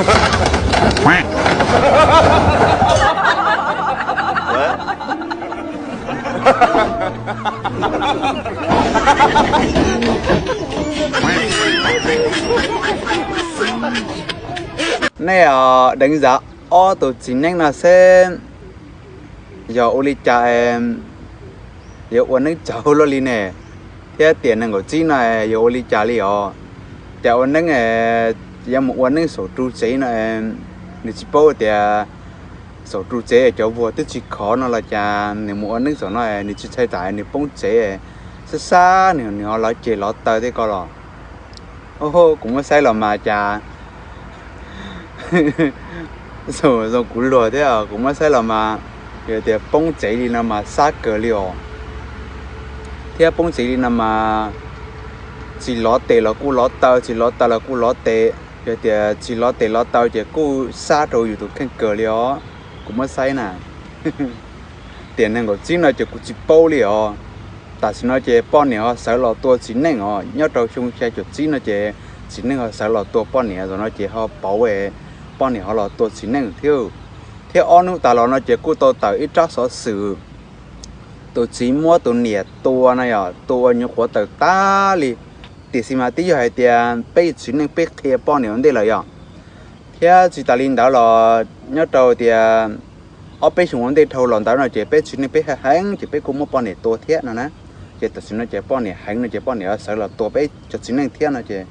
Nej deev zam ob tus txiv neej no seb yog ua li cas yuav ua neeb tsawv luaj li ne, thiab tiam nees nkaum tsib no yuav ua li cas li os. Cas ua neeb, yuav mus ua neeb saum ru tsev no, nws tsis paub tias saum ru tsev cov vuag twb tsis khov no los cas nws mus ua neeb saum no nws tsis txhais tas nws poob tsev, xab xab nws nws ho lov ceg lov taw thiab ko los. Kuv muab saib los mas cas zoo kuv luag thiab, kuv muab saib los mas yog tias poob tsev li no mas xab kawg li os. Thiab poob tsev li no mas tsis lov tes los kuj lov taw, tsis lov taw los kuj lov tes. Yog tias tsis lov tes lov taw ces kuj xab rau yus tus kheej kawg li os. Kuv muab saib na, tiam nees nkaum tsib no ces kuv tsis paub li os. Tam sim no ces poj niam ho sawv los tua txiv neej os, nyob rau xyoo xya caum tsib no ces txiv neej ho sawv los tua poj niam, zaum no ces ho pauv poj niam ho los tua txiv neej thiab. Thiab ob hnub tas los no ces kuj tau tawm ib tsab xov xwm, tus txiv muab tus niam tua no yog tua ua nyuv quav tawm tag li. Tiam sis mas twb yog hais tias peb txiv neej peb qhia poj niam ua ntej lawm yog, thiab tsis tas li ntawd los nyob rau tias ob peb xyoos ua ntej dhau los ntawd no ces peb txiv neej peb heev ces peb kuj muab poj niam tua thiab no na. Ces tam sim no ces poj niam heev no ces poj niam sawv los tua peb cov txiv neej thiab no ces